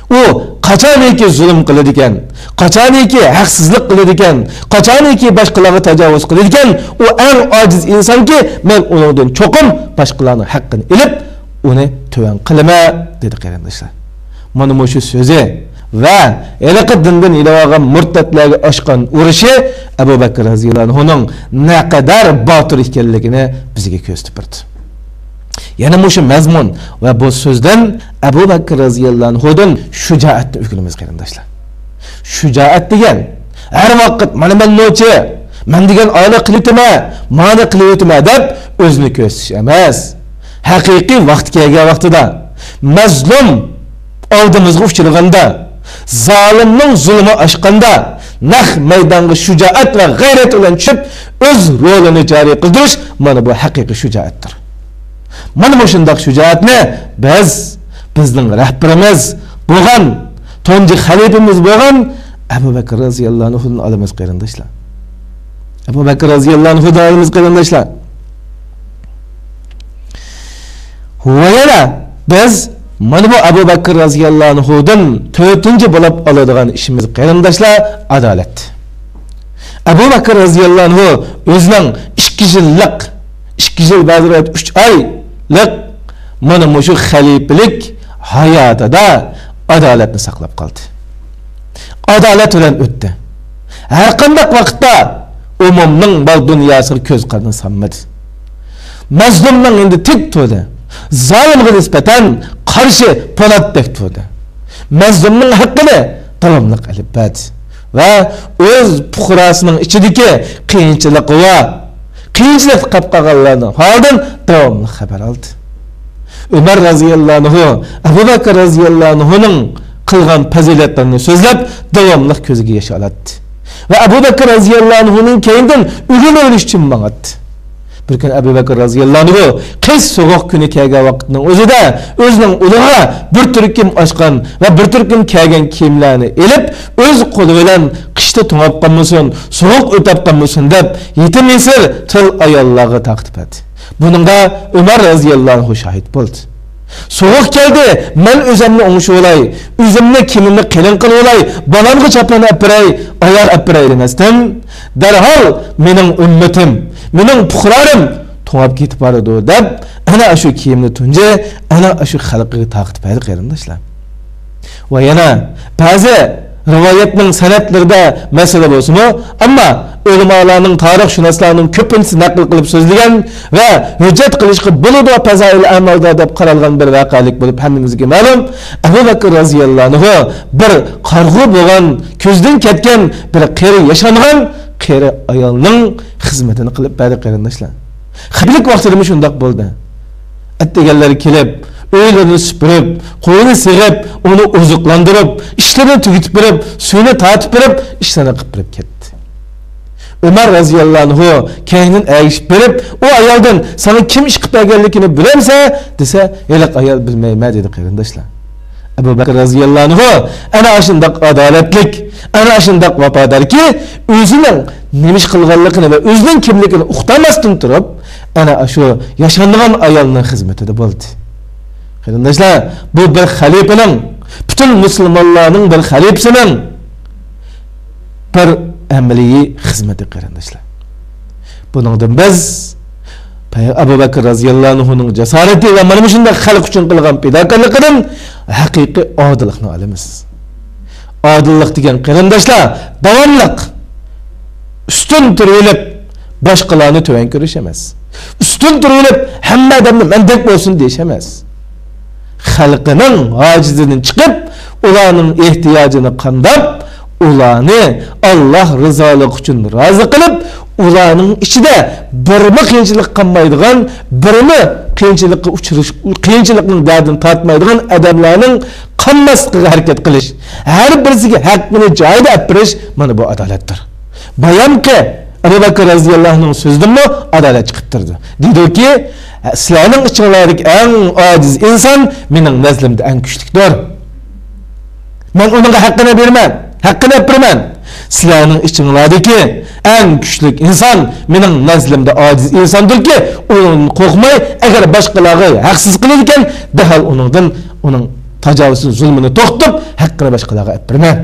ئۇ قاچانكى زۇلۇم قىلىدىكەن، قاچانكى ھەقسىزلىق قىلىدىكەن، قاچانكى باشقىلارغا تاجاۋۇز قىلىدىكەن، ئۇ ئەڭ ئاجىز ئىنسانكى، مەن ئۇنىڭدىن چوقۇم باشقىلارنىڭ ھەققىنى ئېلىپ، ئۇنى تۆۋەن قىلىمەن، دېدى قېرىنداشلار. مانا مۇشۇ سۆزى ۋە ھېلىقى دىندىن يېنىۋالغان مۇرتەتلەرگە ئاچقان ئۇرۇشى ئەبۇ بەكرى رەزىياللاھۇ ئەنھۇنىڭ نەقەدەر باتۇر ئىكەنلىكىنى بىزگە كۆرسىتىپ بەردى. يەنە مۇشۇ مەزمۇن ۋە بۇ سۆزدىن ئەبۇ بەكرى رەزىياللاھۇ ئەنھۇدىن شۇجائەتنى ئۆگىنىمىز، قېرىنداشلار. شۇجائەت دېگەن ھەر ۋاقىت، مانا مەن نوچى، مەن دېگەن ئانى قىلىۋېتىمەن، مانى قىلىۋېتىمەن دەپ ئۆزىنى كۆرسىتىش ئەمەس. ھەقىقىي ۋاقتى كەلگەن ۋاقتىدا، مەزلۇم ئالدىمىزغا ئۇچرىغاندا، زالىمنىڭ زۇلمى ئاشقاندا، نەق مەيدانغا شۇجائەت ۋە غەيرەت بىلەن چۈشۈپ، ئۆز رولىنى جارى قىلدۇرۇش، مانا بۇ ھەقىقىي شۇجائەتتۇر. مانا مۇشۇنداق شۇجائەتنى بىز بىزنىڭ رەھبىرىمىز بولغان، تۇنجى خەلىپىمىز بولغان ئەبۇ بەكرى رەزىياللاھۇ ئەنھۇدىن ئالىمىز، قېرىنداشلار. ئەبۇ بەكرى رەزىياللاھۇ ئەنھۇدىن ئالىمىز، قېرىنداشلار. ۋە يەنە بىز مانا بۇ ئەبۇ بەكرى رەزىياللاھۇ ئەنھۇدىن تۆتىنچى بولۇپ ئالىدىغان ئىشىمىز، قېرىنداشلار، ئادالەت. ئەبۇ بەكرى رەزىياللاھۇ ئەنھۇ ئۆزىنىڭ ئىككى يىللىق، ئىككى يىل، بەزى رىۋايەت ئۈچ ئايلىق مانا مۇشۇ خەلىپىلىك ھاياتىدا ئادالەتنى ساقلاپ قالدى. ئادالەت بىلەن ئۆتتى. ھەر قانداق ۋاقىتتا ئومۇمنىڭ مال دۇنياسىغا كۆز قىرىنى سالمىدى. مەزلۇمنىڭ يېنىدا تىك تۇردى. زالىمغا نىسبەتەن قارشى پولاتتەك تۇردى. مەزلۇمنىڭ ھەققىنى داۋاملىق ئېلىپ بەردى ۋە ئۆز پۇقراسىنىڭ ئىچىدىكى قىيىنچىلىقى بار، قىيىنچىلىقتا قېلىپ قالغانلارنىڭ ھالىدىن داۋاملىق خەۋەر ئالدى. ئۆمەر رەزىياللاھۇ ئەنھۇ ئەبۇ بەكىر رەزىياللاھۇ ئەنھۇنىڭ قىلغان پەزىلەتلىرىنى سۆزلەپ، داۋاملىق كۆزىگە ياش ئالاتتى. ۋە ئەبۇ بەكىر رەزىياللاھۇ ئەنھۇنىڭ كەينىدىن ئۆگىنىۋېلىش ئۈچۈن ماڭاتتى. بىر كۈنى ئەبۇ بەكىر رەزىياللاھۇ ئەنھۇ قىش سوغۇق كۈنى كەلگەن ۋاقىتنىڭ ئۆزىدە ئۆزىنىڭ ئۇلىغا بىر تۈركۈم ئاشقان ۋە بىر تۈركۈم كىيگەن كىيىملەرنى ئېلىپ، ئۆز قولى بىلەن قىشتا توڭاپ قالمىسۇن، سوغۇق ئۆتەپ قالمىسۇن دەپ، يېتىم يېسىر تىل ئاياللارغا تارقىتىپ بەردى. بۇنىڭدا ئۆمەر رەزىياللاھۇ ئەنھۇ شاھىت بولدى. سوغۇق كەلدى، مەن ئۆزۈمنى ئوڭشىۋالاي، ئۆزۈمنى كىيىمىمنى قېلىن قىلىۋالاي، بالامغا چاپان ئەپ بېرەي، ئاياغ ئەپ بېرەي دېمەستىن، دەرھال مېنىڭ ئۈممىتىم، مېنىڭ پۇقرالىرىم توڭاپ كېتىپ بارىدۇ دەپ، ئەنە ئاشۇ كىيىمنى تۇنجى، ئەنە ئاشۇ خەلقىگە تارقىتىپ بەردى، قېرىنداشلار. ۋە يەنە بەزى رىۋايەتنىڭ سەنەدلىرىدە مەسىلە بولسىمۇ، ئەمما ئۆلىمالارنىڭ، تارىخشۇناسلارنىڭ كۆپىنچىسى نەقىل قىلىپ سۆزلىگەن ۋە ھۆججەت قىلىشقا بولىدۇ پەزائىل ئەمالدا دەپ قارالغان بىر ۋەقەلىك بولۇپ، ھەممىمىزگە مەلۇم، ئەبۇ بەكىر رەزىياللاھۇ ئەنھۇ بىر قارىغۇ بولغان، كۆزدىن كەتكەن بىر قېرى ياشانغان قېرى ئايالنىڭ خىزمىتىنى قىلىپ بەردى، قېرىنداشلار. خەلىپىلىك ۋاقتىدىمۇ شۇنداق بولدى. ئەتىگەنلەر كېلىپ، ئۆيلىرىنى سۈپۈرۈپ، قوينى سېغىپ، ئۇنى ئوزۇقلاندۇرۇپ، ئىشلىرىنى تۈگىتىپ بېرىپ، سۈيىنى تارتىپ بېرىپ، ئىشلىرىنى قىلىپ بېرىپ كەتتى. ئۆمەر رەزىياللاھۇ ئەنھۇ كەينىدىن ئەگىشىپ بېرىپ، ئۇ ئايالدىن، «ساڭا كىم ئىش قىلىپ بەرگەنلىكىنى بىلەمسەن؟» دېسە، ھېلىقى ئايال، «بىلمەيمەن» دېدى، قېرىنداشلار. ئەبۇ بەكىر رەزىياللاھۇ ئەنھۇ ئەنە ئاشۇنداق ئادالەتلىك، ئەنە ئاشۇنداق ۋاپاداركى، ئۆزىنىڭ نېمە ئىش قىلغانلىقىنى ۋە ئۆزىنىڭ كىملىكىنى ئۇقتۇرماستىن تۇرۇپ، ئەنە ئاشۇ ياشانغان ئايالنىڭ خىزمىتىدە بولدى. قېرىنداشلار، بۇ بىر خەلىپىنىڭ، پۈتۈن مۇسۇلمانلارنىڭ بىر خەلىپىسىنىڭ بىر ئەمەلىي خىزمىتى، قېرىنداشلار. بۇنىڭدىن بىز پەي-، ئەبۇ بەكىر رەزىياللاھۇ ئەنھۇنىڭ جاسارىتى ۋە مانا مۇشۇنداق خەلق ئۈچۈن قىلغان پىداكارلىقىدىن ھەقىقىي ئادىللىقنى ئالىمىز. ئادىللىق دېگەن، قېرىنداشلار، داۋاملىق ئۈستۈن تۇرۇۋېلىپ، باشقىلارنى تۆۋەن كۆرۈش ئەمەس. ئۈستۈن تۇرۇۋېلىپ، ھەممە ئادەمنى مەندەك بولسۇن دېيىش ئەمەس. خەلقىنىڭ ھاجىتىدىن چىقىپ، ئۇلارنىڭ ئېھتىياجىنى قامداپ، ئۇلارنى ئاللاھ رىزالىقى ئۈچۈن رازى قىلىپ، ئۇلارنىڭ ئىچىدە بىرمۇ قىيىنچىلىق قالمايدىغان، بىرمۇ قىيىنچىلىققا ئۇچرىشىپ، قىيىنچىلىقنىڭ دەردىنى تارتمايدىغان ئادەملەرنىڭ قانماسلىقىغا ھەرىكەت قىلىش، ھەر بىرسىگە ھەققىنى جايىدا ئېلىپ بېرىش، مانا بۇ ئادالەتتۇر. بايامقى ئەبۇ بەكىر رەزىياللاھۇنىڭ سۆزىدىنمۇ ئادالەت چىقىپ تۇرىدۇ. دېدىكى، سىلەرنىڭ ئىچىڭلاردىكى ئەڭ ئاجىز ئىنسان مېنىڭ نەزلىمدە ئەڭ كۈچلۈكتۇر. مەن ئۇنىڭغا ھەققىنى بېرىمەن، ھەققىنى ئېلىپ بېرىمەن. سىلەرنىڭ ئىچىڭلاردىكى ئەڭ كۈچلۈك ئىنسان مېنىڭ نەزلىمدە ئاجىز ئىنساندۇركى، ئۇنىڭدىن قورقماي، ئەگەر باشقىلارغا ھەقسىز قىلىدىكەن، دەرھال ئۇنىڭدىن، ئۇنىڭ تاجاۋۇزى، زۇلمىنى توختىتىپ، ھەققىنى باشقىلارغا ئېلىپ بېرىمەن.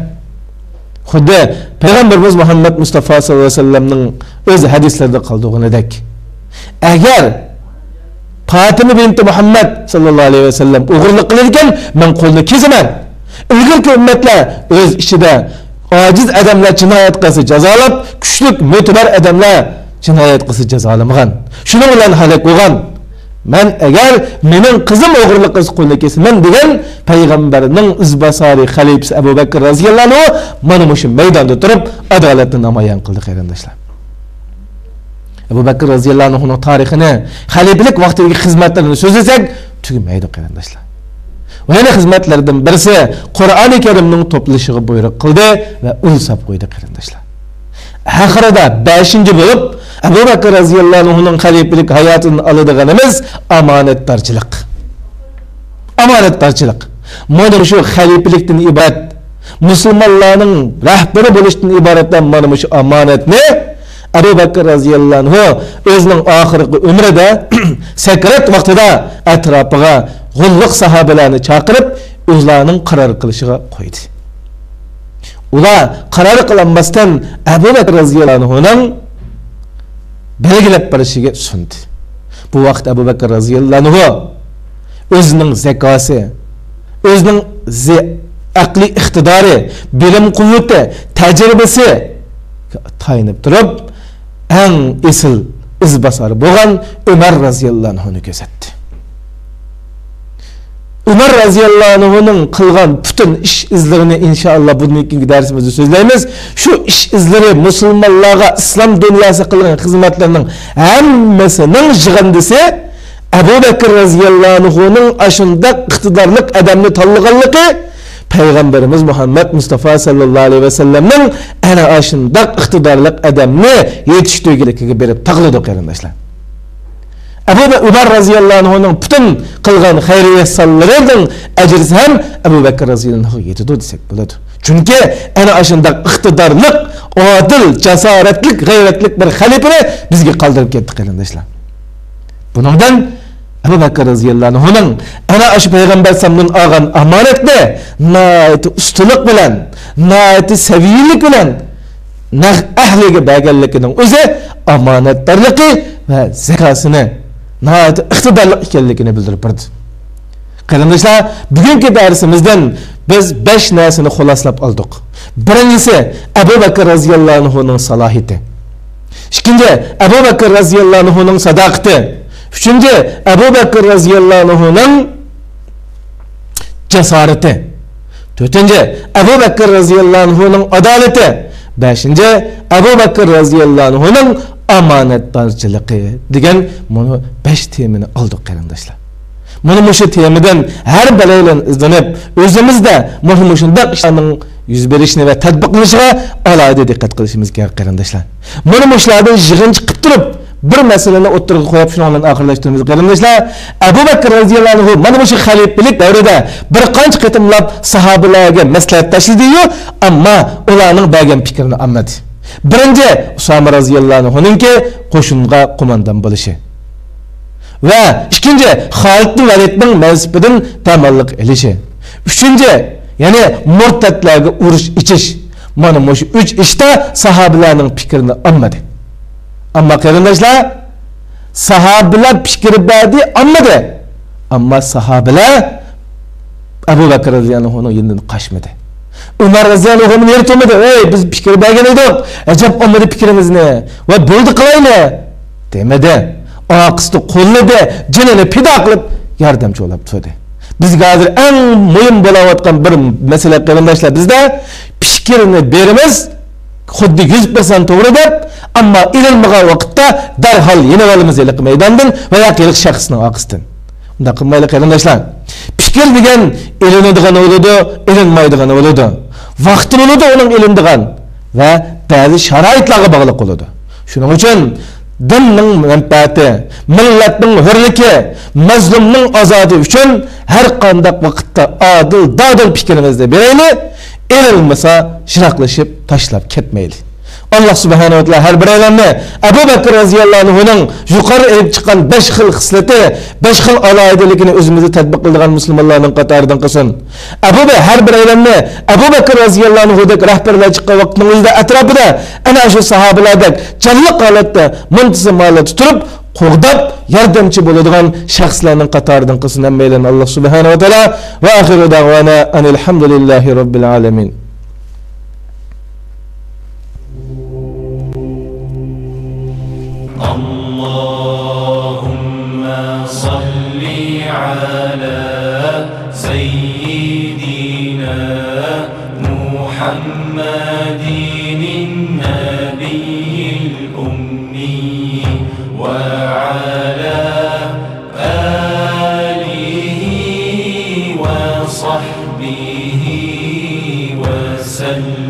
خۇددى پەيغەمبىرىمىز مۇھەممەد مۇستافا ساللاللاھۇ ئەلەيھى ۋەسەللەمنىڭ ئۆز ھەدىسلىرىدە قالدۇرغىنىدەك، ئەگەر پاتىمە بىنتى مۇھەممەد ساللاللاھۇ ئەلەيھى ۋەسەللەم ئوغرىلىق قىلىدىكەن، مەن قولىنى كېسىمەن. ئىلگىرىكى ئۈممەتلەر ئۆز ئىچىدە ئاجىز ئادەملەر جىنايەت قىلسا جازالاپ، كۈچلۈك، مۆتىبەر ئادەملەر جىنايەت قىلسا جازالىمىغان. شۇنىڭ بىلەن ھالاك بولغان. مەن ئەگەر مېنىڭ قىزىم ئوغرىلىق قىلسا قولىنى كېسىمەن دېگەن پەيغەمبەرنىڭ ئىزباسارى خەلىپىسى ئەبۇ بەكىر رەزىياللاھۇ ئەنھۇ مانا مۇشۇ مەيداندا تۇرۇپ ئادالەتنى نامايان قىلدى، قېرىنداشلار. ئەبۇ بەكىر رەزىياللاھۇ ئەنھۇنىڭ تارىخىنى، خەلىپىلىك ۋاقتىدىكى خىزمەتلىرىنى سۆزلىسەك تۈگىمەيدۇ، قېرىنداشلار. ۋە يەنە خىزمەتلىرىدىن بىرسى، قۇرئانى كەرىمنىڭ توپلىشىغا بۇيرۇق قىلدى ۋە ئۇل ساپ قويدى، قېرىنداشلار. ئاخىرىدا بەشىنچى بولۇپ، ئەبۇ بەكىر رەزىياللاھۇ ئەنھۇنىڭ خەلىپىلىك ھاياتىدىن ئالىدىغىنىمىز ئامانەتدارچىلىق. ئامانەتدارچىلىق. مانا شۇ خەلىپىلىكتىن ئىبارەت، مۇسۇلمانلارنىڭ رەھبىرى بولۇشتىن ئىبارەت مانا مۇشۇ ئامانەتنى ئەبۇ بەكىر رەزىياللاھۇ ئەنھۇ ئۆزىنىڭ ئاخىرقى ئۆمرىدە، سەكرات ۋاقتىدا ئەتراپىغا غۇللۇق ساھابىلەرنى چاقىرىپ، ئۆزلەرنىڭ قارار قىلىشىغا قويدى. ئۇلار قارار قىلالماستىن، ئەبۇ بەكىر رەزىياللاھۇ ئەنھۇنىڭ بەلگىلەپ بېرىشىگە سۇندى. بۇ ۋاقىت ئەبۇ بەكىر رەزىياللاھۇ ئەنھۇ ئۆزىنىڭ زەكاسى، ئۆزىنىڭ زە-، ئەقلىي ئىقتىدارى، بىلىم قۇۋۋىتى، تەجرىبىسىگە تايىنىپ تۇرۇپ، ئەڭ ئېسىل ئىزباسارى بولغان ئۆمەر رەزىياللاھۇ ئەنھۇنى كۆرسەتتى. ئۆمەر رەزىياللاھۇ ئەنھۇنىڭ قىلغان پۈتۈن ئىش ئىزلىرىنى ئىنشائاللا بۇندىن كېيىنكى دەرسىمىزدە سۆزلەيمىز. شۇ ئىش ئىزلىرى، مۇسۇلمانلارغا، ئىسلام دۇنياسىغا قىلغان خىزمەتلىرىنىڭ ھەممىسىنىڭ يىغىندىسى ئەبۇ بەكىر رەزىياللاھۇ ئەنھۇنىڭ ئاشۇنداق ئىقتىدارلىق ئادەمنى تاللىغانلىقى، پەيغەمبىرىمىز مۇھەممەد مۇستافا ساللاللاھۇ ئەلەيھى ۋەسەللەمنىڭ ئەنە ئاشۇنداق ئىقتىدارلىق ئادەمنى يېتىشتۈرگەنلىكىگە بېرىپ تاقىلىدۇ، قېرىنداشلار. ئەبۇ بە-، ئۆمەر رەزىياللاھۇ ئەنھۇنىڭ پۈتۈن قىلغان خەير ئېھسانلىرىنىڭ ئەجرىسى ھەم ئەبۇ بەكىر رەزىياللاھۇ ئەنھۇغا يېتىدۇ دېسەك بولىدۇ. چۈنكى ئەنە ئاشۇنداق ئىقتىدارلىق، ئادىل، جاسارەتلىك، غەيرەتلىك بىر خەلىپىنى بىزگە قالدۇرۇپ كەتتى، قېرىنداشلار. بۇنىڭدىن ئەبۇ بەكىر رەزىياللاھۇ ئەنھۇنىڭ ئەنە ئاشۇ پەيغەمبەر ئەلەيھىسسالامدىن ئالغان ئامانەتنى ناھايىتى ئۇستىلىق بىلەن، ناھايىتى سەۋىيلىك بىلەن نەق ئەھلىگە بەرگەنلىكىنىڭ ئۆزى ئامانەتدارلىقى ۋە زەكاسىنى ناھايىتى ئىقتىدارلىق ئىكەنلىكىنى بىلدۈرۈپ بەردى. قېرىنداشلار، بۈگۈنكى دەرسىمىزدىن بىز بەش نەرسىنى خۇلاسىلاپ ئالدۇق. بىرىنچىسى، ئەبۇ بەكىر رەزىياللاھۇ ئەنھۇنىڭ سالاھىيىتى. ئىككىنچى، ئەبۇ بەكىر رەزىياللاھۇ ئەنھۇنىڭ ساداقىتى. ئۈچىنچى، ئەبۇ بەكىر رەزىياللاھۇ ئەنھۇنىڭ جاسارىتى. تۆتىنچى، ئەبۇ بەكىر رەزىياللاھۇ ئەنھۇنىڭ ئادالىتى. بەشىنچى، ئەبۇ بەكىر رەزىياللاھۇ ئەنھۇنىڭ ئامانەتدارچىلىقى دېگەن مانا بەش تېمىنى ئالدۇق، قېرىنداشلار. مانا مۇشۇ تېمىدىن ھەر بىرەيلەن ئىزدىنىپ، ئۆزىمىزدە مانا مۇشۇنداق ئىشلارنىڭ يۈز بېرىشىنى ۋە تەتبىقلىنىشىغا ئالاھىدە دىققەت قىلىشىمىز كېرەك، قېرىنداشلار. مانا مۇشۇلاردىن يىغىنچە قىلىپ تۇرۇپ، بىر مەسىلىنى ئوتتۇرىغا قويۇپ، شۇنىڭ بىلەن ئاخىرلاشتۇرىمىز، قېرىنداشلار. ئەبۇ بەكىر رەزىياللاھۇ ئەنھۇ مانا مۇشۇ خەلىپىلىك دەۋرىدە بىر قانچە قېتىملاپ ساھابىلەرگە مەسلىھەت تاشلىدىيۇ، ئەمما ئۇلارنىڭ بەرگەن پىكرىنى ئالمىدى. بىرىنچى، ئۇسامە رەزىياللاھۇ ئەنھۇنىڭكى قوشۇنغا قوماندان بولۇشى. ۋە ئىككىنچى، خالىد بىن ۋەلىدنىڭ مەنسىپىدىن دەماللىق ئېلىشى. ئۈچىنچى، يەنى مۇرتەتلەرگە ئۇرۇش ئېچىش. مانا مۇشۇ ئۈچ ئىشتا ساھابىلەرنىڭ پىكرىنى ئالمىدى. ئەمما قېرىنداشلار، ساھابىلەر پىكىر بەردى، ئالمىدى. ئەمما ساھابىلەر ئەبۇ بەكىر رەزىياللاھۇ ئەنھۇنىڭ يېنىدىن قاچمىدى. ئۆمەر رەزىياللاھۇ ئەنھۇنى يېرى تۇرمىدى. ئەي، بىز پىكىر بەرگەن ئىدۇق، ئەجەب ئالمىدى پىكرىمىزنى ۋە بولدى قىلايلى دېمىدى. ئارقىسىدا قوللىدى، جېنىنى پىدا قىلىپ ياردەمچى بولاپ تۇردى. بىزگە ھازىر ئەڭ مۇھىم بولاۋاتقان بىر مەسىلە، قېرىنداشلار، بىزدە پىكىرنى بېرىمىز، خۇددى يۈز پىرسەنت توغرا دەپ، ئەمما ئېلىنمىغان ۋاقىتتا دەرھال يېنىۋالىمىز ھېلىقى مەيداندىن ۋە ياكى ھېلىقى شەخسنىڭ ئارقىسىدىن. ئۇنداق قىلمايلى قېرىنداشلار. پىكىر دېگەن ئېلىنىدىغان بولىدۇ، ئېلىنمايدىغان بولىدۇ. ۋاقتى بولىدۇ ئۇنىڭ ئېلىنىدىغان ۋە بەزى شارائىتلارغا باغلىق بولىدۇ. شۇنىڭ ئۈچۈن دىننىڭ مەنپەئەتى، مىللەتنىڭ ھۆرلۈكى، مەزلۇمنىڭ ئازادى ئۈچۈن ھەر قانداق ۋاقىتتا ئادىل-دادىل پىكرىمىزنى بېرەيلى، ئېلىنمىسا يىراقلىشىپ تاشلاپ كەتمەيلى. ئاللا سۇبھانەھۇ ۋە تائالا ھەر بىرەيلەننى ئەبۇ بەكىر رەزىياللاھۇ ئەنھۇنىڭ يۇقىرى ئېلىپ چىققان بەش خىل خىسلىتى، بەش خىل ئالاھىدىلىكىنى ئۆزىمىزدە تەتبىق قىلىدىغان مۇسۇلمانلارنىڭ قاتارىدىن قىلسۇن. ئەبۇ بە-، ھەر بىرەيلەننى ئەبۇ بەكىر رەزىياللاھۇ ئەنھۇدەك رەھبەرلەر چىققان ۋاقىتنىڭ ئۆزىدە ئەتراپىدا ئەنە شۇ ساھابىلاردەك جانلىق ھالەتتە، مۇنتىزىم ھالەتتە تۇرۇپ، قوغداپ، ياردەمچى بولىدىغان شەخسلەرنىڭ قاتارىدىن قىلسۇن ھەممەيلەننى ئاللا سۇبھانەھۇ ۋە تائالا. ۋە ئاخىرۇ دەئۋانا ئەنىل ھەمدۇلىللاھى رەببىل ئالەمىن. اللهم صل على سيدنا محمد النبي الأمي وعلى آله وصحبه وسلم.